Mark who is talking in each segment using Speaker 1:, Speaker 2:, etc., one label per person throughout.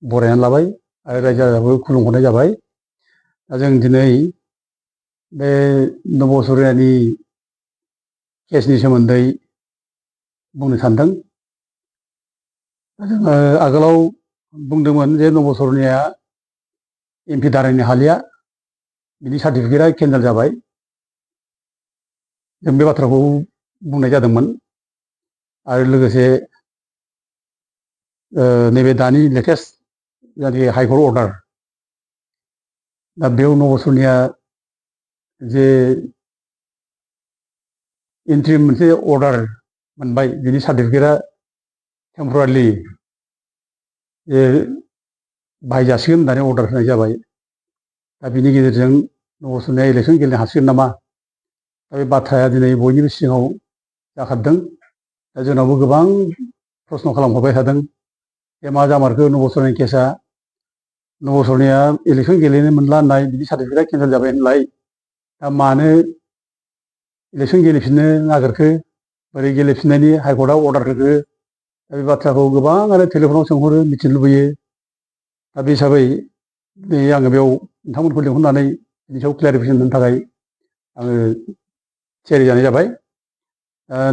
Speaker 1: बरायनानै लाबाय आरो रायजो राजाखौ खुलुमहरनाय जाबाय। दा जों दिनै बे नबसरियानि केसनि सोमोन्दै बुंनो सानदों। जोङो आगोलाव बुंदोंमोन जे नबसरनिया एमपि दारायनो हालिया, बिनि सार्टिफिकेटआ केन्सेल जाबाय। जों बे बाथ्राखौ बुंनाय जादोंमोन आरो लोगोसे नैबे दानि लेटेस्ट जायनाखि हाइकर्ट अर्डार, दा बेयाव नबसरनिया जे इन्ट्रिम मोनसे अर्डार मोनबाय, बिनि सार्टिफिकेटआ टेम्परारिलि बाहायजासिगोन होननानै अर्डार होनाय जाबाय। दा बिनि गेजेरजों नबसरनिया इलेक्सन गेलेनो हासिगोन नामा, दा बे बाथ्राया दिनै बयनिबो सिगाङाव जाखारदों। दा जोंनावबो गोबां प्रश्न खालामहरबाय थादों जे मा जामारखो नबसरनि केसा, नबसरनिया इलेक्सन गेलेनो मोनला होननाय, बिनि सार्टिफिकेटआ केन्सेल जाबाय होनलाय, दा मानो इलेक्सन गेलेफिननो नागिरखो, बोरै गेलेफिननायनि हाइकर्टआ अर्डार होखो, दा बे बाथ्राखौ गोबाङानो टेलिफनाव सोंहरो, मिथिनो लुबैयो। दा बे हिसाबै आङो बेयाव नोंथांमोनखौ लिंहरनानै बिनि सायाव क्लियारिफिकेसन होनो थाखाय आङो थियारि जानाय जाबाय।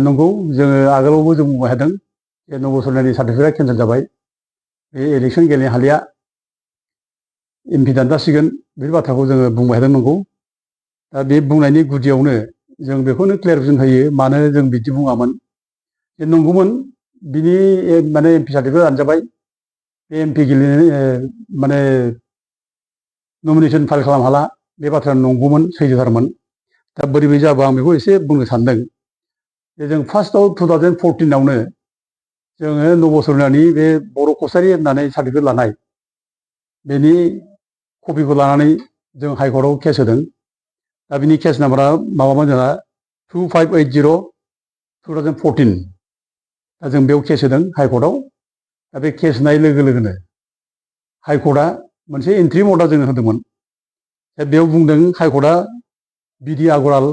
Speaker 1: नंगौ, जोङो आगोलावबो जों बुंबाय थादों जे नबसरनियानि सार्टिफिकेटआ केन्सेल जाबाय, बे इलेक्सन गेलेनो हालिया, एमपि दानजासिगोन, बे बाथ्राखौ जोङो बुंबाय थादों। नंगौ, दा बे बुंनायनि गुदियावनो जों बेखौनो क्लियारिफिकेसन होयो, मानो जों बिदि बुङामोन। जे नंगौमोन, बिनि माने एमपि सार्टिफिकेट दानजाबाय, बे एमपि गेलेनो माने नमिनेसन फाइल खालामनो हाला, बे बाथ्राया नंगौमोन, सैथोथारमोन। दा बोरै जाबो आं बेखौ एसे बुंनो सानदों। जे जों फार्स्टआव 2014आवनो जोङो नबसरनियानि बे बर' कसारि होननानै सार्टिफिकेट लानाय, बेनि कपिखौ लानानै जों हाइकर्टआव केस होदों। दा बिनि केस नाम्बारा माबामोन जोंहा 2580/2014। दा जों बेयाव केस होदों हाइकर्टआव। दा बे केस होनाय लोगो लोगोनो हाइकर्टआ मोनसे इन्ट्रिम अर्डार जोंनो होदोंमोन। दा बेयाव बुंदों हाइकर्टआ, बिडि आगरवाल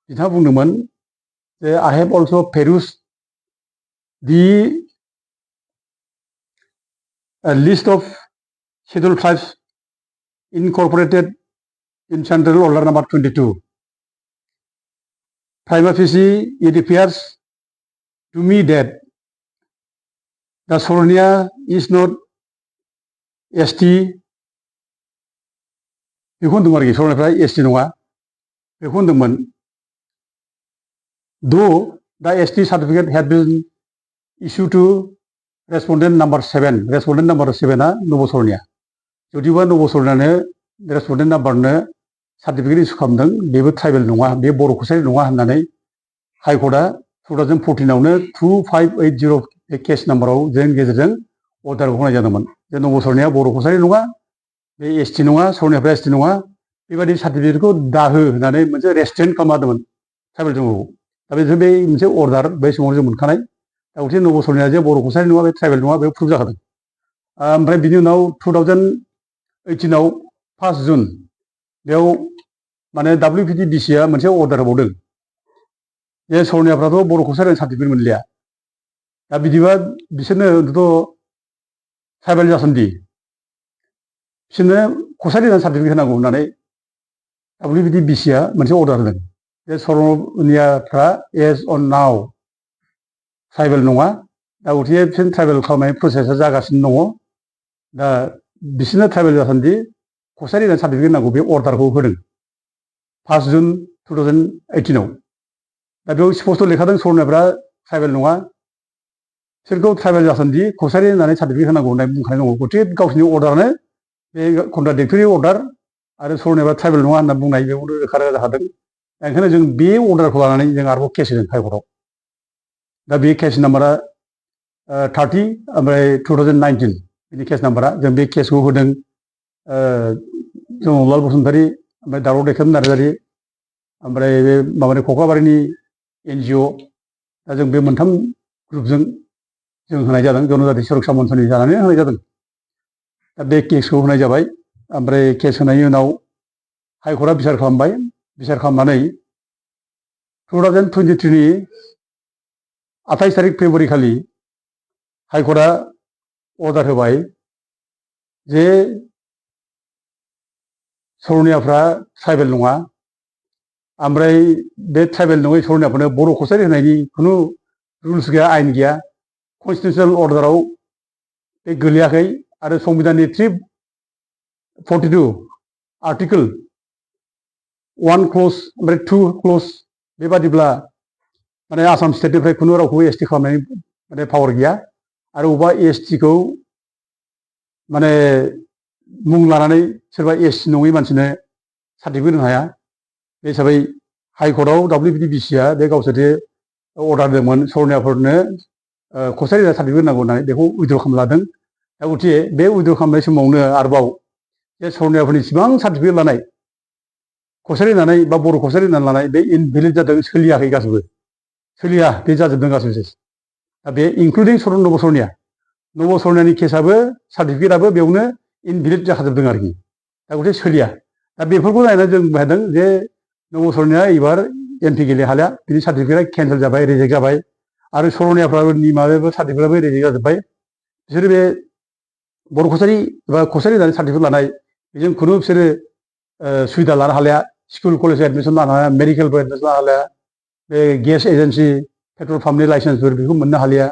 Speaker 1: बिथाङा बुंदोंमोन जे I have also perused the list of scheduled tribes incorporated in Central Order number 22. Prima facie, it appears to me that the Sornia is not ST. बेखौ होनदोंमोन आरोखि, सरनियाफ्रा ST नङा, बेखौ होनदोंमोन। Though the ST certificate had been issued to respondent number 7, respondent number 7आ नबसरनिया, जुदिबा नबसरनियानो रेसपन्डेन्ट नाम्बारनो certificate इसु खालामदों, बेबो tribal नङा, बे बर' कसारि नङा होननानै हाइकर्टआ 2014आवनो 2580 बे केस नाम्बाराव जोंनि गेजेरजों अर्डारखौ होनाय जादोंमोन। जे नबसरनिया बर' कसारि नङा, बे ST नङा, सरनियाफ्रा ST नङा, बेबायदि सार्टिफिकेटखौ दाहो होननानै मोनसे रेस्ट्रिक्ट खालामना होदोंमोन ट्राइबेल जंगखौ। दा बे मोनसे अर्डार बै समाव जों मोनखानाय। दा गथिखे नबसरनिया जे बर' कसारि नङा, बे ट्राइबेल नङा, बे प्रुभ जाखादों। ओमफ्राय बिनि उनाव 2018आव 1 जुन, बेयाव माने WPTDCआ मोनसे अर्डार होबावदों जे सरनियाफ्राथ' बर' कसारिनि सार्टिफिकेट मोनलिया, दा बिदिबा बिसोरनोथ' ट्राइबेल जासोनदि, बिसोरनो कसारि होननानै सार्टिफिकेट होनांगौ होननानै WPTDCआ मोनसे अर्डार होदों जे सरनियाफ्रा एज अन नाव ट्राइबेल नङा। दा गथिखे बिसोर ट्राइबेल खालामनाय प्रसेसा जागासिनो दङ। दा बिसोरनो ट्राइबेल जासोनदि कसारि होननानै सार्टिफिकेट नांगौ, बे अर्डारखौ होदों 1 जुन 2018आव। दा बेयाव स्पस्ट लेखादों सरनियाफ्रा ट्राइबेल नङा, बिसोरखौ ट्राइबेल जासोनदि कसारि होननानै सार्टिफिकेट होनांगौ होननानै बुंखानाय दङ। गथिखे गावसिनि अर्डारानो बे कन्ट्राडिक्टरि अर्डार आरो सरनियाफ्रा ट्राइबेल नङा होनना बुंनाय, बेयावनो रोखा रोखा जाखादों। ओंखायनो जों बे अर्डारखौ लानानै जों आरोबाव केस होदों हाइकर्टआव। दा बे केस नाम्बारा 30 ओमफ्राय 2019 बिनि केस नाम्बारा। जों बे केसखौ होदों जनरलाल बसुमतारी, ओमफ्राय दावराव दैखोम नार्जारी, ओमफ्राय बे माबानि कक्लाबारिनि NGO। दा जों बे मोनथाम ग्रुपजों जों होनाय जादों, जनजाति सुरक्षा मन्चनि जानानै होनाय जादों। दा बे केसखौ होनाय जाबाय। ओमफ्राय केस होनायनि उनाव हाइकर्टआ बिसार खालामबाय। बिसार खालामनानै 2023नि 28 तारिख फेब्रुवारि खालि हाइकर्टआ अर्डार होबाय जे सरनियाफ्रा ट्राइबेल नङा ओमफ्राय बे ट्राइबेल नङै सरनियाफोरनो बर' कसारि होनायनि खुनु रुल्स गैया आयेन गैया कनस्टिटिउसनेल अर्डाराव बे गोलैयाखै आरो संबिधाननि 342 आर्टिकोल 1 क्लज ओमफ्राय 2 क्लज बेबादिब्ला माने आसाम स्टेटनिफ्राय खुनु रावखौबो एसटि खालामनायनि माने पावार गैया आरो अबेबा एसटिखौ माने मुं लानानै सोरबा एससि नङै मानसिनो सार्टिफिकेट होनो हाया बे हिसाबै हाइकर्टआव WBDBCआ बे गावसोरजे अर्डार होदोंमोन सरनियाफोरनो कसारि सार्टिफिकेट नांगौ होननानै बेखौ उइद्र' खालामना लादों दा गथिखे बे उइद्र' खालामनाय समावनो आरोबाव बे सरनियाफोरनि इसिबां सार्टिफिकेट लानाय कसारि होननानै बा बर' कसारि होननानै लानाय बे इनभेलिड जादों सोलियाखै गासिबो सोलिया बे जाजोबदों गासिबो दा बे इनक्लुडिं नबसरनिया नबसरनियानि केसाबो सार्टिफिकेटआबो बेयावनो इनभेलिड जाखाजोबदों आरोखि दा गथिखे सोलिया दा बेफोरखौ नायनानै जों बुंदों जे नबसरनिया एबार एमपि गेलेनो हालिया बिनि सार्टिफिकेटआ केन्सेल जाबाय रिजेक्ट जाबाय आरो सरनियाफ्रानि माबायाबो सार्टिफिकेटआबो रिजेक्ट जाजोब्बाय बिसोरो बे बर' कसारि एबा कसारि होननानै सार्टिफिकेट लानाय बेजों खुनु बिसोरो सुबिदा लानो हालिया स्कुल कलेज एडमिसन लानो हालिया मेडिकेलबो एडमिसन लानो हालिया बे गेस एजेन्सि पेट्रल पाम्पनि लाइसेन्सफोर बेखौ मोननो हालिया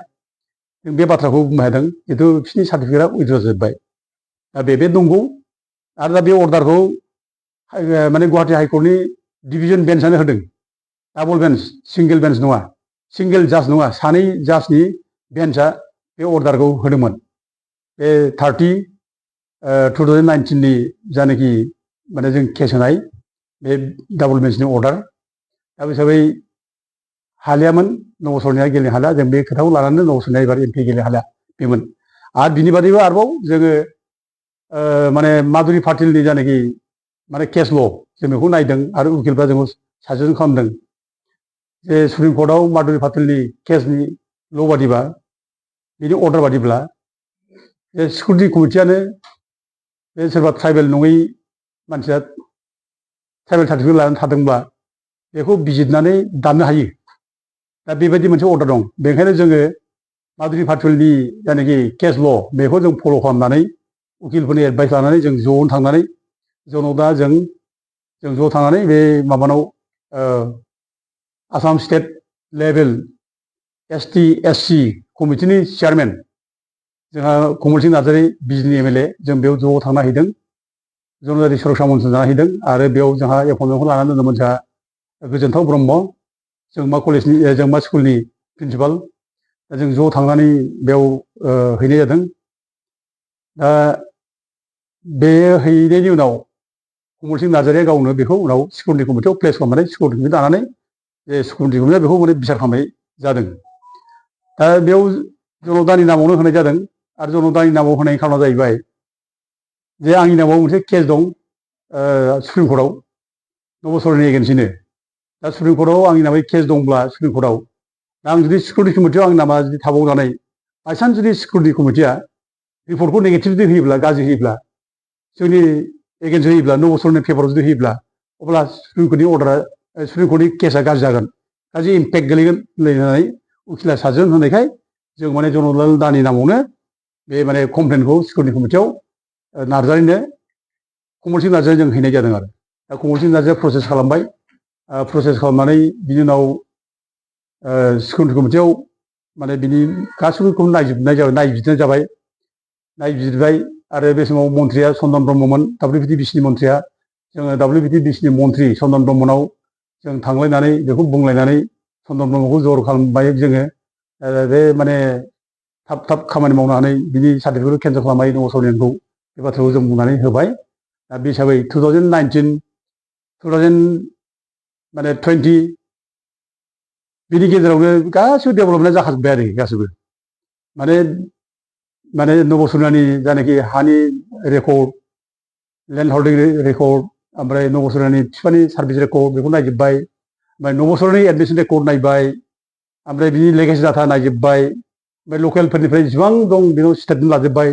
Speaker 1: जों बे बाथ्राखौ बुंनो हादों जिहेतु बिसोरनि सार्टिफिकेटआ उइद्र' जोब्बाय दा बे नंगौ आरो दा बे अर्डारखौ माने गुवाहाटि हाइकर्टनि डिभिजन बेन्चआनो होदों डाबल बेन्च सिंगेल बेन्च नङा सिंगेल जाज नङा सानै जाजनि बेन्चआ बे अर्डारखौ होदोंमोन बे 30/2019नि जानाखि माने जों केस होनाय बे डाबल बेन्चनि अर्डार दा बे हिसाबै हालियामोन नबसरनिया गेलेनो हालिया जों बे खोथाखौ लानानै नबसरनिया एबार एमपि गेलेनो हालिया बेमोन आरो बिनि बादैबो आरोबाव जोङो माने माधुरि पाटिलनि जानाखि माने केस ल' जों बेखौ नायदों आरो उकिलफ्रा जोंखौ साजेसन खालामदों जे सुप्रिम कर्टआव माधुरि पाटिलनि केसनि ल' बादिबा बिनि अर्डार बादिब्ला बे सिकिउरिटि कमिटियानो बे सोरबा ट्राइबेल नङै मानसिया ट्राइबेल सार्टिफिकेट लानानै थादोंब्ला बेखौ बिजिरनानै दाननो हायो दा बेबायदि मोनसे अर्डार दं बेनिखायनो जोङो माधुरि पाटिलनि जायनाखि केस ल' बेखौ जों फल' खालामनानै उकिलफोरनि एडभाइस लानानै जों ज'नो थांनानै जोंनाव दा जों ज' थांनानै बे माबानाव Assam state level ST SC कमिटिनि चेयारमेन जोंहा कमल सिंह नार्जारि बिजनि MLA जों बेयाव ज' थांना हैदों जनजाति सुरक्षा मन्थ्रि जाना हैदों आरो बेयाव जोंहा एपइन्टमेन्टखौ लानानै दोनदोंमोन जोंहा गोजोनथाव ब्रह्म जोंमा कलेजनि जोंमा स्कुलनि प्रिन्सिपाल दा जों ज' थांनानै बेयाव हैनाय जादों दा बे हैनायनि उनाव कमल सिंह नार्जारिया गावनो बेखौ उनाव सिकिउरिटि कमिटियाव प्लेस खालामनानै सिकिउरिटि कमिटि दानानै जे सिकिउरिटि कमिटिया बेखौ माने बिसार खालामनाय जादों दा बेयाव जनतानि नामावनो होनाय जादों आरो जनतानि नामाव होनायनि खारना जाहैबाय जे आंनि नामाव मोनसे केस दं सुप्रिम कर्टआव नबसरनि एगेन्सिनो दा सुप्रिम कर्टआव आंनि नामै केस दंब्ला सुप्रिम कर्टआव दा आं जुदि सिकिउरिटि कमिटियाव आंनि नामा जुदि थाबावनानै बायसान्स जुदि सिकिउरिटि कमिटिया रिपर्टखौ नेगेटिभ जुदि होयोब्ला गाज्रि होयोब्ला जोंनि एगेन्स्ट होयोब्ला नबसरनि पेपाराव जुदि होयोब्ला अब्ला सुप्रिम कर्टनि अर्डारा सुप्रिम कर्टनि केसा गाज्रि जागोन गाज्रि इम्पेक्ट गोलैगोन होननानै उकिला साजेसन होनायखाय जों माने जनरल दानि नामावनो बे माने कमप्लेनखौ सिकिउरिटि कमिटियाव नार्जारिनो कमल सिंह नार्जारि जों हैनाय जादों आरो दा कमल सिंह नार्जारिया प्रसेस खालामबाय प्रसेस खालामनानै बिनि उनाव सिकिउरिटि कमिटियाव माने बिनि गासैबोखौ नायबिजिरनाय जाबाय नायबिजिरबाय आरो बे समाव मन्थ्रिया चन्दन ब्रह्ममोन WBDBCनि मन्थ्रिया जोङो WBDBCनि मन्थ्रि चन्दन ब्रह्मनाव जों थांलायनानै बेखौ बुंलायनानै चन्दन ब्रह्मखौ जर खालामबाय जोङो बे माने थाब थाब खामानि मावनानै बिनि सार्टिफिकेटखौ केन्सेल खालामबाय नबसरनियाखौ बे बाथ्राखौ जों बुंनानै होबाय दा बे हिसाबै 2019-2020 बिनि गेजेरावनो गासिबो डेभेलपमेन्टआ जाखाजोब्बाय आरो गासिबो माने माने नबसरनियानि जायनाखि हानि रेकर्ड लेन्ड हल्डिं रेकर्ड ओमफ्राय नबसरनियानि बिफानि सार्भिस रेकर्ड बेखौ नायजोब्बाय ओमफ्राय नबसरनि एडमिसन रेकर्ड नायबाय ओमफ्राय बिनि लेगेसि डाटा नायजोब्बाय ओमफ्राय लकेलफोरनिफ्राय जेसेबां दं बेनाव स्टेटमेन्ट लाजोब्बाय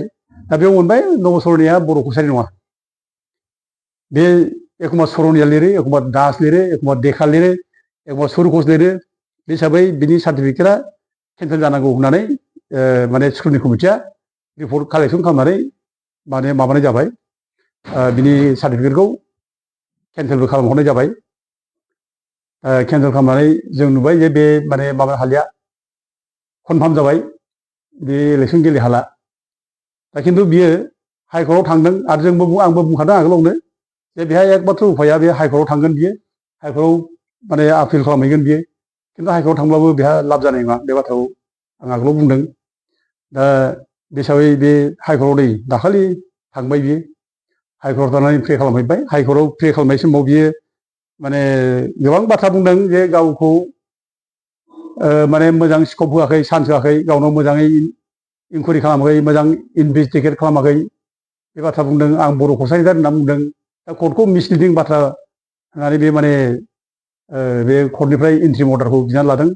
Speaker 1: दा बेयाव मोनबाय नबसरनिया बर' कसारि नङा बे एखम्बा सरनिया लिरो एखम्बा दास लिरो एखम्बा देखा लिरो एखम्बा सुरकस लिरो बे हिसाबै बिनि सार्टिफिकेटआ केन्सेल जानांगौ होननानै माने सिकिउरिटि कमिटिया रिपर्ट कालेक्सन खालामनानै माने माबानाय जाबाय बिनि सार्टिफिकेटखौ केन्सेलबो खालामहरनाय जाबाय केन्सेल खालामनानै जों नुबाय जे बे माने माबा हालिया कनफार्म जाबाय बे इलेक्सन गेले हाला दा खिन्थु बियो हाइकर्टआव थांदों आरो आंबो बुंखादों आगोलावनो जे बेहाय एकमात्र उफाया बे हाइकर्टआव थांगोन बियो हाइकर्टआव माने आपिल खालामहैगोन बियो खिन्थु हाइकर्टआव थांब्लाबो बेहा लाब जानाय नङा बे बाथ्राखौ आं आगोलाव बुंदों दा बे हिसाबै बे हाइकर्टआव नै दाखालि थांबाय बियो हाइकर्टआव थांनानै प्रे खालामहैबाय हाइकर्टआव प्रे खालामनाय समाव बियो माने गोबां बाथ्रा बुंदों जे गावखौ माने मोजां स्कप होआखै चान्स होआखै गावनाव मोजाङै इनकुवारि खालामाखै मोजां इनभेस्टिगेट खालामाखै बे बाथ्रा बुंदों आं बर' खसायदार होनना बुंदों दा कर्टखौ मिसलिडिं बाथ्रा होननानै बे माने बे कर्टनिफ्राय इन्ट्रिम अर्डारखौ बिनानै लादों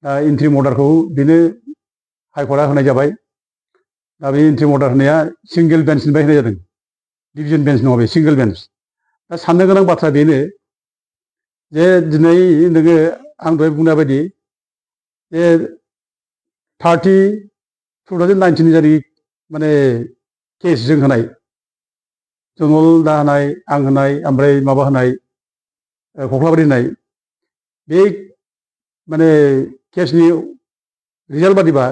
Speaker 1: दा इन्ट्रिम अर्डारखौ बेनो हाइकर्टआ होनाय जाबाय दा बे इन्ट्रिम अर्डार होनाया सिंगेल बेन्चनिफ्राय होनाय जादों डिभिजन बेन्च नङा बे सिंगेल बेन्च दा साननो गोनां बाथ्रा बेनो जे दिनै नोङो आं दहाय बुंनाय बायदि जे 2019 जारि माने केस जों होनाय जनरल दा होनाय आं होनाय ओमफ्राय माबा होनाय कख्लाबारि होनाय बे माने केसनि रिजाल्ट बादिबा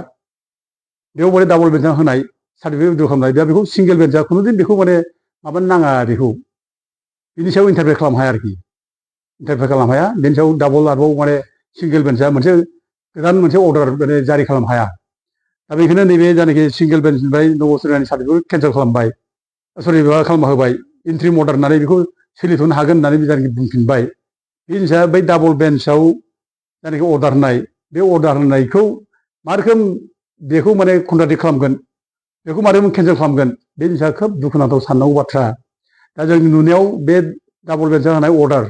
Speaker 1: बेयाव माने डाबल बेन्चआ होनाय सार्टिफिकेट उइड्र खालामनाय दा बेखौ सिंगेल बेन्चआ खुनुदिन बेखौ माने माबानो नाङा बेखौ बिनि सायाव इन्टारफेयर खालामनो हाया आरोखि इन्टारफेयर खालामनो हाया बेनि सायाव डाबल आरोबाव माने सिंगेल बेन्चआ मोनसे गोदान मोनसे अर्डार माने जारि खालामनो हाया दा बेखायनो नैबे जायनाखि सिंगेल बेन्चनिफ्राय नबसरनानि सार्टिफिकेट केन्सेल खालामबाय सरि माबा खालामना होबाय इन्ट्रिम अर्डार होननानै बेखौ सोलिथ'नो हागोन होननानै जायनाखि बुंफिनबाय बे जिनिसा बै डाबल बेन्चआव जायनाखि अर्डार होनाय बे अर्डार होनायखौ मा रोखोम बेखौ माने कन्ट्राडिक्ट खालामगोन बेखौ मा रोखोम केन्सेल खालामगोन बे जिनिसा खोब दुखुनांथाव साननांगौ बाथ्रा दा जों नुनायाव बे डाबल बेन्चआव होनाय अर्डार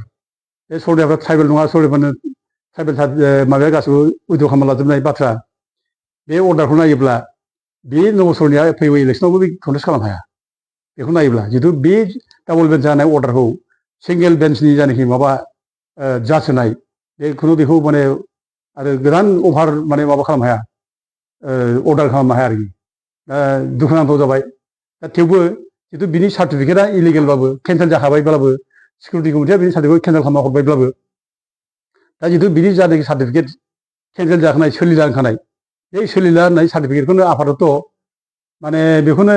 Speaker 1: बे सरनायाफ्रा ट्राइबेल नङा सरनायफोरनो ट्राइबेल माबाया गासिबो उइड्र खालामना लाजोबनाय बाथ्रा बे अर्डारखौ नायोब्ला बे नबसरनिया फैगौ इलेक्सनावबो बे कन्टेस्ट खालामनो हाया बेखौ नायोब्ला जितु बे डाबल बेन्च जानाय अर्डारखौ सिंगेल बेन्चनि जायनाखि माबा जाज होनाय बेखौनो बेखौ माने आरो गोदान अभार माने माबा खालामनो हाया अर्डार खालामनो हाया आरोखि दा दुखुनांथाव जाबाय दा थेवबो जितु बिनि सार्टिफिकेटआ इलिगेलबाबो केन्सेल जाखाबायब्लाबो सिकिउरिटि कमिटिया बिनि सार्टिफिकेट केन्सेल खालामना हरबायब्लाबो दा जितु बिनि जानाखि सार्टिफिकेट केन्सेल जाखानाय सोलिला होनखानाय बे सोलिला होननाय सार्टिफिकेटखौनो आफादत माने बेखौनो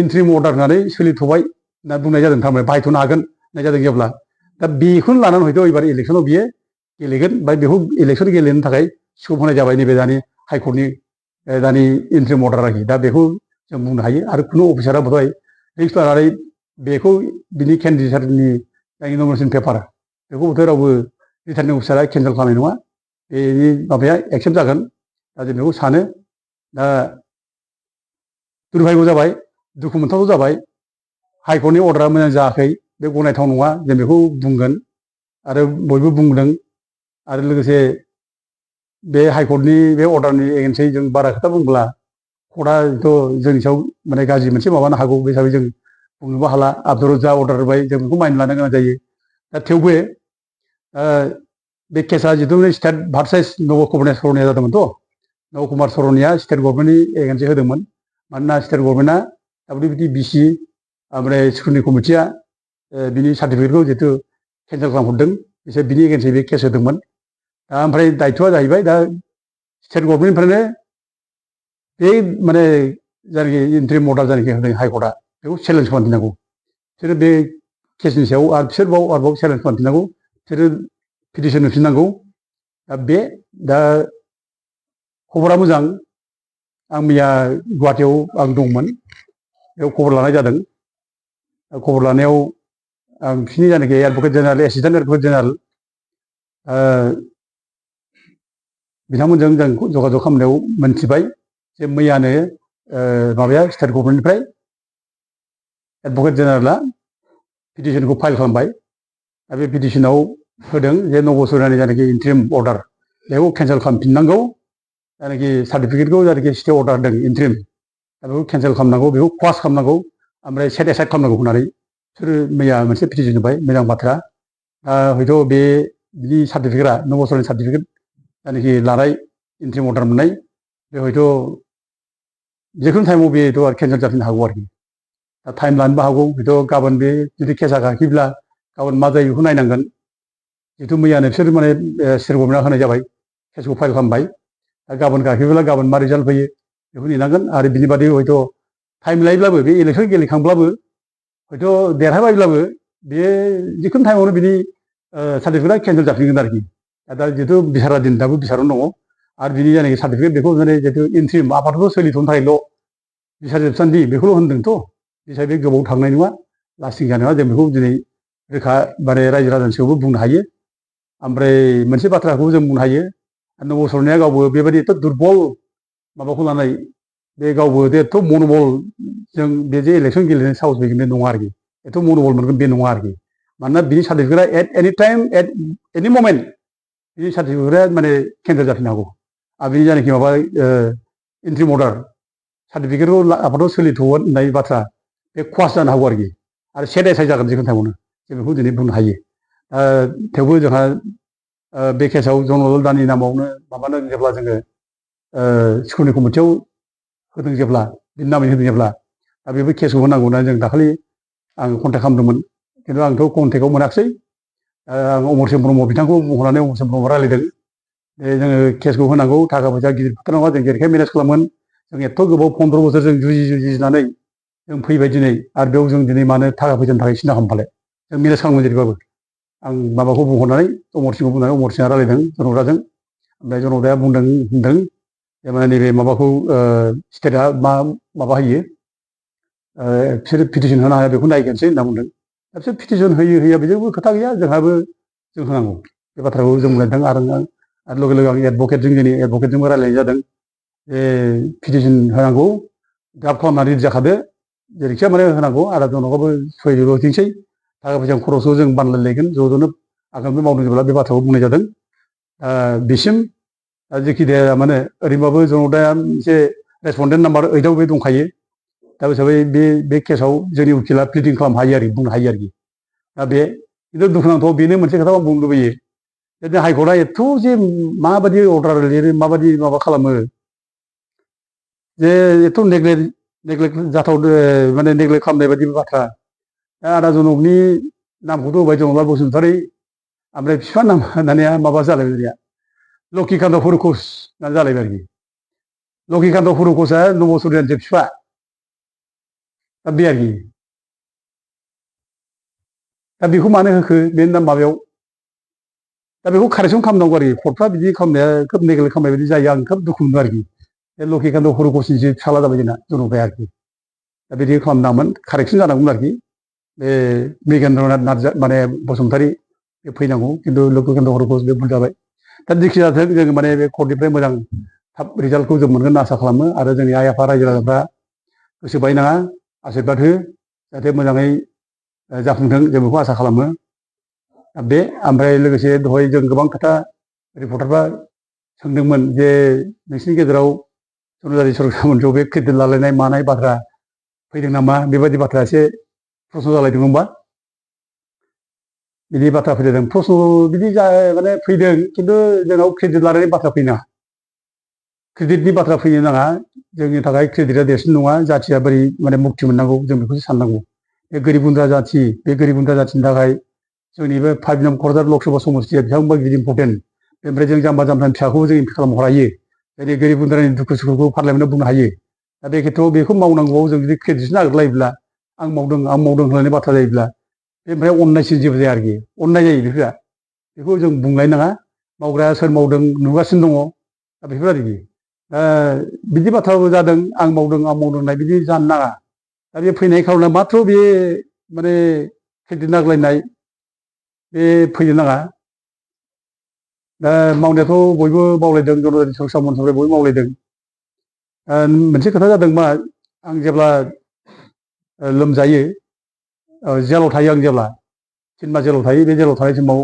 Speaker 1: इन्ट्रिम अर्डार होननानै सोलिथ'बाय होनना बुंनाय जादों थारमाने बाहायथ'नो हागोन होननाय जादों जेब्ला दा बेखौनो लानानै हयथ' एबार इलेक्सनाव बियो गेलेगोन ओमफ्राय बेखौ इलेक्सन गेलेनो थाखाय स्कप होनाय जाबाय नैबे दानि हाइकर्टनि दानि इन्ट्रिम अर्डार आरोखि दा बेखौ जों बुंनो हायो आरो खुनु अफिसारा बोधय रिक्स लानानै बेखौ बिनि केन्डिडेटनि जायनि नमिनेसन पेपार बेखौ बोथोर रावबो रिटार्निं अफिसारा केन्सेल खालामनाय नङा बेनि माबाया एक्सेप्ट जागोन दा जों बेखौ सानो दा दुर्भाग्य जाबाय दुखु मोनथाव जाबाय हाइकर्टनि अर्डारा मोजां जायाखै बे गनायथाव नङा जों बेखौ बुंगोन आरो बयबो बुंदों आरो लोगोसे बे हाइकर्टनि बे अर्डारनि एगेन्सै जों बारा खोथा बुंब्ला कर्टआथ' जोंनि सायाव माने गाज्रि मोनसे माबानो हागौ बे हिसाबै जों बुंनोबो हाला आबदाराव जा अर्डार होबाय जों बेखौ मानिना लानो गोनां जायो दा थेवबो बे केसा जिथु स्टेट भार्सेस नबकुमार सरनिया जादोंमोनथ' नबकुमार सरनिया स्टेट गभर्नमेन्टनि एगेन्सै होदोंमोन मानोना स्टेट गभर्नमेन्टआ WBTBC ओमफ्राय स्क्रुटिनि कमिटिया बिनि सार्टिफिकेटखौ जितु केन्सेल खालामहरदों बिसोर बिनि एगेन्सै बे केस होदोंमोन दा ओमफ्राय दायथ'आ जाहैबाय दा स्टेट गभर्नमेन्टनिफ्रायनो बे माने जायनाखि इन्ट्रिम अर्डार जायनाखि होदों हाइकर्टआ बेखौ चेलेन्ज खालामफिननांगौ बिसोरो बे केसनि सायाव आरो आरोबाव चेलेन्ज खालामफिननांगौ बिसोरो पिटिसन होफिननांगौ दा खबरा मोजां आं मैया गुवाहाटियाव आं दंमोन बेयाव खबर लानाय जादों खबर लानायाव आं बिसिनि जायनाखि advocate general assistant advocate general बिथांमोनजों जों जगाजग खालामनायाव मोनथिबाय जे मैयानो माबाया स्टेट गभर्नमेन्टनिफ्राय एडभकेट जेनेरेला पिटिसनखौ फाइल खालामबाय दा बे पिटिसनाव होदों जे नबसरनानि जायनाखि इन्ट्रिम अर्डार बेखौ केन्सेल खालामफिननांगौ जायनाखि सार्टिफिकेटखौ जायनाखि स्टे अर्डार होदों इन्ट्रिम दा बेखौ केन्सेल खालामनांगौ बेखौ क्वास खालामनांगौ ओमफ्राय सेट एसाइड खालामनांगौ होननानै बिसोरो मैया मोनसे पिटिसन होबाय मोजां बाथ्रा हयथ' बे बिनि सार्टिफिकेटआ नबसरनि सार्टिफिकेट जायनाखि लानाय इन्ट्रिम अर्डार मोननाय बे हयथ' जिखुनु टाइमाव बेथ' केन्सेल जाफिननो हागौ आरोखि दा टाइम लानोबो हागौ हयथ' गाबोन बे जुदि केसा गाखिब्ला गाबोन मा जायो बेखौ नायनांगोन जिहेथु मैयानो बिसोर माने स्टेट गभर्नमेन्टआ होनाय जाबाय केसखौ फाइल खालामबाय दा गाबोन गाखिब्ला गाबोन मा रिजाल्ट फैयो बेखौ नेनांगोन आरो बिनि बादै हयथ' टाइम लायोब्लाबो बे इलेक्सन गेलेखांब्लाबो हयथ' देरहाबायब्लाबो बे जिखुनु टाइमावनो बिनि सार्टिफिकेटआ केन्सेल जाफिनगोन आरोखि दा जिहेतु बिसारा दिन दाबो बिसारावनो दङ आरो बिनि जायनाखि सार्टिफिकेट बेखौ माने जिहेतु इन्ट्रिम आफादखौ सोलिथ'नो थाखायल' बिसार जोबसान्दि बेखौल' होनदोंथ' बिसार बे गोबाव थांनाय नङा लास्टिं जानाय नङा जों बेखौ दिनै रोखा माने रायजो राजानि सायावबो बुंनो हायो ओमफ्राय मोनसे बाथ्राखौ जों बुंनो हायो नब सरनाया गावबो बेबायदि एथ' दुरबल माबाखौ लानाय बे गावबो एथ' मनबल जों बे जे इलेक्सन गेलेनाय साहस फैगोन बे नङा आरोखि एथ' मनबल मोनगोन बे नङा आरोखि मानोना बिनि सार्टिफिकेटआ एट एनि टाइम एट एनि ममेन्ट बिनि सार्टिफिकेटआ माने केन्सेल जाफिननो हागौ आरो बिनि जायनाखि माबा इन्ट्रिम अर्डार सार्टिफिकेटखौ आफादाव सोलिथ'गोन होननाय बाथ्रा बे खहास जानो हागौ आरोखि आरो सेट एसाइ जागोन जिखुनु टाइमावनो जों बेखौ दिनै बुंनो हायो थेवबो जोंहा बे केसाव जनरल दानि नामावनो माबानो जेब्ला जोङो स्कुलनि कमिटियाव होदों जेब्ला बिनि नामै होदों जेब्ला दा बेबो केसखौ होनांगौ होननानै जों दाखालि आं कन्टेक्ट खालामदोंमोन खिन्थु आंथ' कन्टेक्टआव मोनाखिसै आं अमरसिं ब्रह्म बिथांखौ बुंहरनानै अमरसिं ब्रह्म रायलायदों जोङो केसखौ होनांगौ थाखा फैसा गिदिर खोथा नङा जों जेरैखाय मेनेज खालामोन जों एथ' गोबाव 15 बोसोर जों जुजिनानै जों फैबाय दिनै आरो बेयाव जों दिनै मानो थाखा फैसानि थाखाय सिन्था खालामफाले जों मेनेज खालामगोन जेरैबाबो आं माबाखौ बुंहरनानै अमरसिंखौ बुंनानै अमरसिंआ रायलायदों जनकराजों ओमफ्राय जनकराया होनदों माने नैबे माबाखौ स्टेटआ माबा होयो बिसोर पिटिसन होनो हाया बेखौ नायगोनसै होनना बुंदों दा बिसोर पिटिसन होया बेजोंबो खोथा गैया जोंहाबो जों होनांगौ बे बाथ्राखौ जों बुंलायदों आरो लगे लगे आं एडभकेटजों जोंनि एडभकेटजोंबो रायलायनाय जादों जे पिटिसन होनांगौ द्राफ्ट खालामनानै रेडि जाखादो जेरैखिया माने होनांगौ आरो जनकआबो सयजोंसै थाखा फैसा खरसखौ जों बानलायलायगोन ज'नो आगानबो मावदों जेब्ला बे बाथ्राखौ बुंनाय जादों बिसिम जेखि जाया माने ओरैनोबाबो जनकदाया मोनसे रेसपन्डेन्ट नाम्बार 8आव बे दंखायो दा हिसाबै बे केसाव जोंनि उकिला प्लिडिं खालामनो हायो आरोखि बुंनो हायो आरोखि दा बे खिन्थु दुखुनांथाव बेनो मोनसे खोथा आं बुंनो लुबैयो जे हाइकर्टआ एथ' जे माबायदि अर्डार लिरो माबायदि माबा खालामो जे एथ' नेग्लेक्ट जाथावदो माने नेग्लेक्ट खालामनाय बायदि बाथ्रा दा आदा जनकनि नामखौथ' होबाय जनकलाल बसुमतारी ओमफ्राय बिफा नाम होननानै माबा जालायबाय जोंनिया लक्ष्मीकान्त हुरुकस होननानै जालायबाय आरोखि लक्ष्मीकान्त हुरुकसआ नब सरनायानिसो बिफा दा बे आरोखि दा बेखौ मानो होखो बे माबायाव दा बेखौ कारेक्सन खालामनांगौ आरोखि कर्टफ्रा बिदि खालामनाया खोब नेग्लेक्ट खालामनाय बायदि जायो आं खोब दुखु मोनदों आरोखि बे लक्ष्मीकान्त हुरुकसनिसो फिसाला जाबाय जोंना जनकआ आरोखि दा बिदि खालामनांगौमोन कारेक्सन जानांगौमोन आरोखि बे मृगेन्द्रनाथ माने बसुमतारी बे फैनांगौ खिन्थु लक्ष्मीकान्त हुरुकस बे भुल जाबाय दा जेखि जाथों जों माने बे कर्टनिफ्राय मोजां थाब रिजाल्टखौ जों मोनगोन आसा खालामो आरो जोंनि आइ आफा रायजो राजाफ्रा गोसो बायनाङा आशीर्बाद हो जाहाथे मोजाङै जाफुंथों जों बेखौ आसा खालामो बे ओमफ्राय लोगोसे दहाय जों गोबां खोथा रिपर्टारफ्रा सोंदोंमोन जे नोंसिनि गेजेराव जनजाति सरकार मन्थ्रियाव बे क्रेडिट लालायनाय मानाय बाथ्रा फैदों नामा बेबायदि बाथ्रा एसे प्रश्न जालायदोंमोनबा बिदि बाथ्रा फैदों प्रश्न बिदि माने फैदों खिन्थु जोंनाव क्रेडिट लालायनाय बाथ्रा फैनाङा क्रेडिटनि बाथ्रा फैनो नाङा जोंनि थाखाय क्रेडिटआ देरसिन नङा जाथिया बोरै माने मुक्ति मोननांगौ जों बेखौसो साननांगौ बे गोरिब गुन्द्रा जाथि बे गोरिब गुन्द्रा जाथिनि थाखाय जोंनि बे 5 नं क'क्राझार लक सभा समस्तिया बेसेबांबा गिदिर इम्पर्टेन्ट बेनिफ्राय जों जाम्बा जाम्बानि फिसाखौबो जों इम्पेक्ट खालामनो हायो जेरै गोरिब गुन्द्रानि दुखु सुखुखौ फारलायनानै बुंनो हायो दा बे खेथ्रआव बेखौ मावनांगौआव जों जुदि क्रेडिटसो नागिरलायोब्ला आं मावदों होननानै बाथ्रा जायोब्ला ओमफ्राय अननायसिन जेबो जाया आरोखि अननाय जायो बेखौ जों बुंलायनाङा मावग्राया सोर मावदों नुगासिनो दङ दा बेफोर आरोखि बिदि बाथ्राबो जादों आं मावदों होननाय बिदि जानो नाङा दा बे फैनाय खार'ना माथ्र' बे माने क्रेडिट नांलायनाय बे फैनो नाङा दा मावनायाथ' बयबो मावलायदों जनजाति सरकार मन्थ्रिफ्रा बयबो मावलायदों मोनसे खोथा जादों मा आं जेब्ला लोमजायो जेलाव थायो आं जेब्ला 3 मास जेलाव थायो बे जेलाव थानाय समाव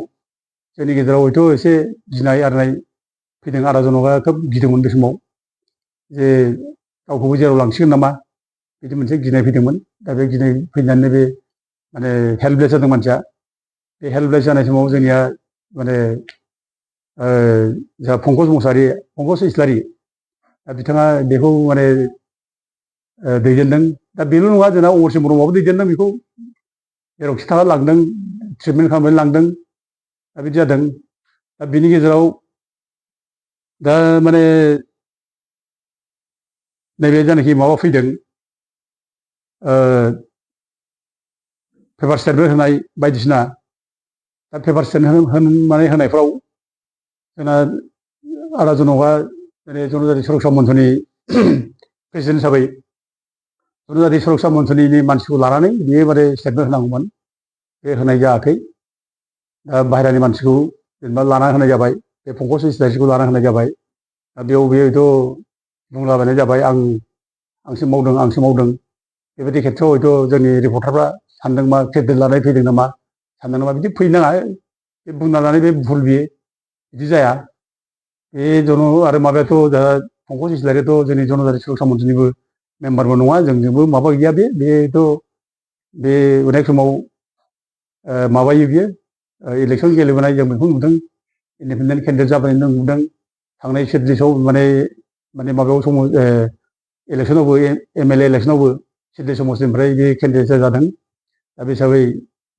Speaker 1: जोंनि गेजेराव हयथ' एसे गिनाय आरनाय फैदों आदा जनकआ खोब गिदोंमोन बे समाव जे गावखौबो जेराव लांसिगोन नामा बिदि मोनसे गिनाय फैदोंमोन दा बे गिनाय फैनानै बे माने हेल्पलेस जादों मानसिया बे हेल्पलेस जानाय समाव जोंनिया माने जोंहा पंकज इस्लारि दा बिथाङा बेखौ माने दैदेनदों दा बेल' नङा जोंना अमरसिं ब्रह्मआबो दैदेनदों बेखौ जेरावखि थाङा लांदों ट्रिटमेन्ट खालामनानै लांदों दा बिदि जादों दा बिनि गेजेराव दा माने नैबे जानाखि माबा फैदों पेपार स्टेटमेन्ट होनाय बायदिसिना दा पेपार स्टेटमेन्ट माने होनायफ्राव जोंना आदा जनकआ माने जनजाति सुरक्षा मन्चनि प्रेसिडेन्ट हिसाबै जनजाति सुरक्षा मन्चनि मानसिखौ लानानै बियो माने स्टेटमेन्ट होनांगौमोन बे होनाय जायाखै दा बाहेरानि मानसिखौ जेनेबा लाना होनाय जाबाय बे पंकज इस्लारिखौ लाना होनाय जाबाय दा बेयाव बेथ' बुंलाबायनाय जाबाय आंसो मावदों बेबायदि खेथ्रआव हयथ' जोंनि रिपर्टारफ्रा सानदों मा क्रेडिट लानाय फैदों नामा सानदों नामा बिदि फैनो नाङा बे बुंना लानाय बे भुल बियो बिदि जाया बे आरो माबायाथ' दा पंकज इस्लारियाथ' जोंनि जनजाति सुरक्षा मन्चनिबो मेम्बारबो नङा जोंजोंबो माबा गैया बेथ' बे अनेक समाव माबायो बियो इलेक्सन गेलेबोनाय जों बेखौ नुदों इन्डिपेन्डेन्ट केन्डिडेट जाबोनाय नुदों थांनाय 46आव माने माबायाव समाव इलेक्सनावबो MLA इलेक्सनावबो 46 समस्टिनिफ्राय बे केन्डिडेट जादों दा बे हिसाबै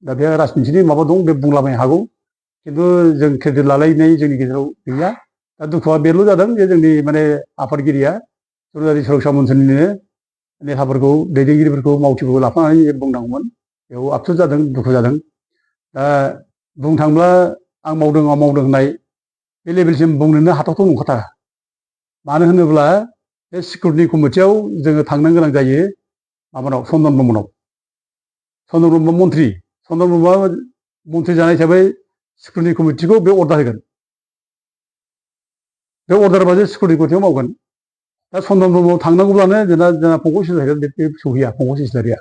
Speaker 1: दा बे राजनितिनि माबा दं बे बुंलाबायनो हागौ खिन्थु जों क्रेडिट लालायनाय जोंनि गेजेराव गैया दा दुखुआ बेल' जादों जे जोंनि माने आफादगिरिया जनजाति सुरक्षा मन्चनिनो नेताफोरखौ दैदेनगिरिफोरखौ मावथिफोरखौ लाफानानै बुंनांगौमोन बेयाव आफसुस जादों दुखु जादों दा बुंनो थाङोब्ला आं मावदों होननाय बे लेभेलसिम बुंनोनो हाथावथाव नंखाथारा मानो होनोब्ला बे सिकिउरिटि कमिटियाव जोङो थांनो गोनां जायो माबानाव चन्दन ब्रह्मनाव चन्दन ब्रह्म मन्थ्रि चन्दन ब्रह्मआ मन्थ्रि जानाय हिसाबै सिकिउरिटि कमिटिखौ बे अर्डार होगोन बे अर्डार बासो सिकिउरिटि कमिटियाव मावगोन दा चन्दन ब्रह्मआव थांनांगौब्लानो जोंना पंकज इस्लारिया बे सौहैया पंकज इस्लारिया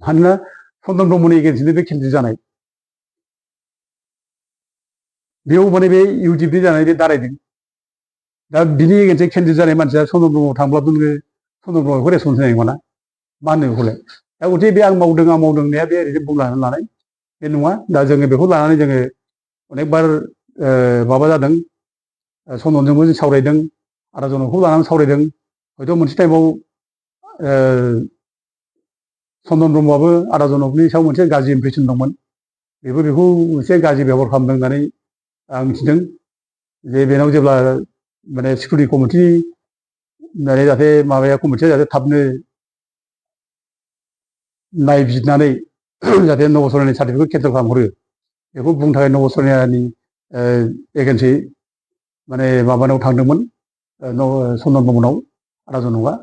Speaker 1: मानोना चन्दन ब्रह्मनि एगेन्स्टनि बे केन्डिडेट जानाय बेयाव माने बे इउडिएफनि जानाय बे दारायदों दा बिनि एगेन्स्टै केन्डिडेट जानाय मानसिया चन्दन ब्रह्मआव थांब्लाबो नोङो चन्दन ब्रह्मखौ रेसपन्स होनाय नङाना मा होनो बेखौलाय दा गथिखे बे आं मावदों होननाया बे ओरैनो बुंलानानै लानाय बे नङा दा जोङो बेखौ लानानै जोङो अनेकबार माबा जादों चन्दनजोंबो जों सावरायदों आदा जनकखौ लानानै सावरायदों हयथ' मोनसे टाइमाव चन्दन ब्रह्मआबो आदा जनकनि सायाव मोनसे गाज्रि इमप्रेसन दंमोन बेखौ मोनसे गाज्रि बेबहार खालामदों होननानै आं मिथिदों जे बेनाव जेब्ला माने सिकिउरिटि कमिटि माने जाहाथे माबाया कमिटिया जाहाथे थाबनो नायबिजिरनानै जाहाथे नबसरनानि सार्टिफिकेट केन्सेल खालामहरो बेखौ बुंनो थाखाय नबसरनानि एगेन्सै माने माबानाव थांदोंमोन चन्दन ब्रह्मनाव आदा जनकआ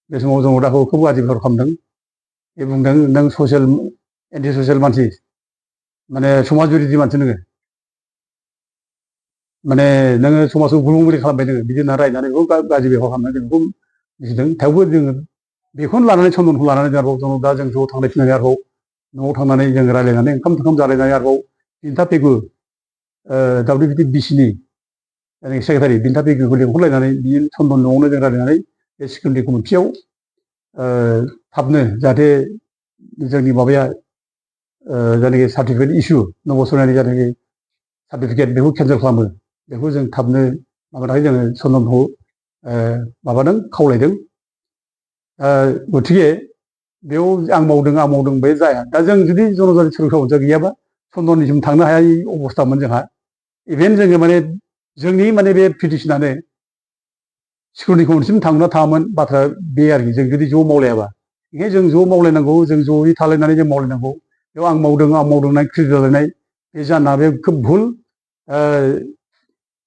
Speaker 1: बे समाव जों दाखौ खोब गाज्रि बेबहार खालामदों बे बुंदों नों एन्टि ससियेल मानसि माने समाज बिरोधि मानसि नोङो माने नोङो समाजखौ गुबुंले खालामबाय नोङो बिदि होनना रायनानै बेखौ गाज्रि बेबहार खालामनानै जों बेखौ मिथिदों थेवबो जोङो बेखौनो लानानै चन्दनखौ लानानै जों आरोबाव दा जों ज' थांनाय फैनानै आरोबाव न'आव थांनानै जों रायज्लायनानै ओंखाम थोंखाम जालायनानै आरोबाव बिन्था पेगु WBCनि सेक्रेटारि बिन्था पेगुखौ लेंहरलायनानै बियो चन्दन न'आवनो जों रायज्लायनानै बे सिकिउरिटि कमिटियाव थाबनो जाहाथे जोंनि माबाया जायनाखि सार्टिफिकेट इसु नबसरनानि जायनाखि सार्टिफिकेट बेखौ केन्सेल खालामो बेखौ जों थाबनो माबानो थाखाय जोङो चन्दनखौ माबादों खावलायदों गथिखे बेयाव आं मावदों बे जाया दा जों जुदि जनजाति सुरक्षा मन्चआ गैयाबा चन्दननिसिम थांनो हायै अबस्थामोन जोंहा इभेन जोङो माने जोंनि माने बे पिटिसनानो सिकिउरिटि कमिटिसिम थांना थाङामोन बाथ्रा बे आरोखि जों जुदि ज' मावलायाबा ओंखायनो जों ज' मावलायनांगौ जों ज'यै थालायनानै जों मावलायनांगौ बेयाव आं मावदों होननाय क्रेडिट लालायनाय बे जाना बे खोब भुल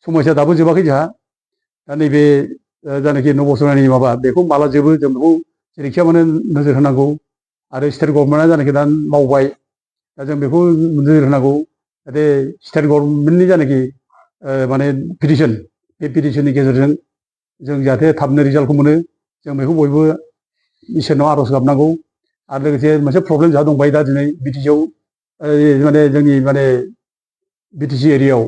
Speaker 1: समस्या दाबो जोबाखै जोंहा दा नैबे जायनाखि नबसरनानि माबा बेखौ माला जोबो जों बेखौ जेरैखिया माने नोजोर होनांगौ आरो स्टेट गभर्नमेन्टआ जायनाखि दा मावबाय दा जों बेखौ नोजोर होनांगौ जाहाथे स्टेट गभर्नमेन्टनि जायनाखि माने पिटिसन बे पिटिसननि गेजेरजों जों जाहाथे थाबनो रिजाल्टखौ मोनो जों बेखौ बयबो इसोरनाव आर'ज गाबनांगौ आरो लोगोसे मोनसे प्रब्लेम जोंहा दंबाय दा दिनै बिटिसिआव माने जोंनि माने बिटिसि एरियायाव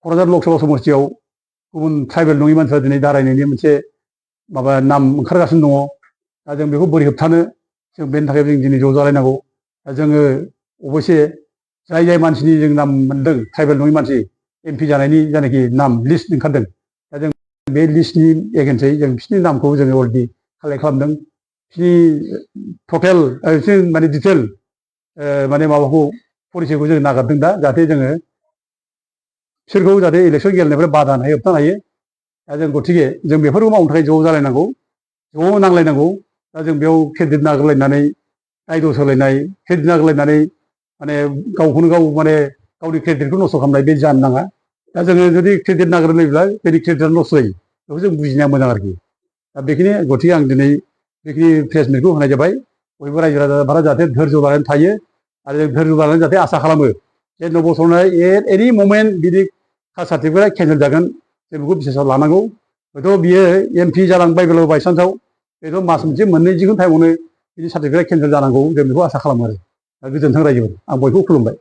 Speaker 1: क'क्राझार लकसभा समस्तियाव गुबुन ट्राइबेल नङि मानसिफ्रा दिनै दारायनायनि मोनसे माबा नाम ओंखारगासिनो दङ दा जों बेखौ बोरै होबथानो जों बेनि थाखाय जों दिनै ज' जालायनांगौ दा जोङो अबयसे जाय मानसिनि जों नाम मोन्दों ट्राइबेल नङि मानसि MP जानायनि जायनाखि नाम लिस्ट ओंखारदों दा जों बे लिस्टनि एगेन्सै जों बिसोरनि नामखौ जोङो अलरेडि कालेक्ट खालामदों बिसिनि टटेल बिसिनि माने डिटेल माने माबाखौ पलिसिखौ जों नागारदों दा जाहाथे जोङो बिसोरखौ जाहाथे इलेक्सन गेलेनायनिफ्राय बादा होनो हायो होबथानो हायो दा जों गतिके जों बेफोरखौ मावनो थाखाय ज' जालायनांगौ ज' नांलायनांगौ दा जों बेयाव क्रेडिट नागारलायनानै दाय दस होलायनाय क्रेडिट नागारलायनानै माने गावखौनो गाव माने गावनि क्रेडिटखौ नस्थ' खालामनाय बे जानो नाङा दा जोङो जुदि क्रेडिट नागारलायोब्ला जोंनि क्रेडिटआ नस्थ' जायो बेखौ जों बुजिनाया मोजां आरोखि दा बेखिनि गतिके आं दिनै बेखिनि प्रेस मिटखौ होनाय जाबाय बयबो रायजो राजाफोरा जाहाथे धैर्य लानानै थायो आरो जों धैर्य लानानै जाहाथे आसा खालामो जे नबसरनाय एनि ममेन्ट बिदि कास्ट सार्टिफिकेटआ केन्सेल जागोन जों बेखौ बिसासाव लानांगौ हयथ' बियो एमपि जालांबायब्लाबो बायसान्सआव बेथ' मास मोनसे मोननै जिखुनु टाइमावनो बिदि सार्टिफिकेटआ केन्सेल जानांगौ जों बेखौ आसा खालामो आरो दा गोजोन्थों रायजोफोर आं बयखौबो खुलुमबाय।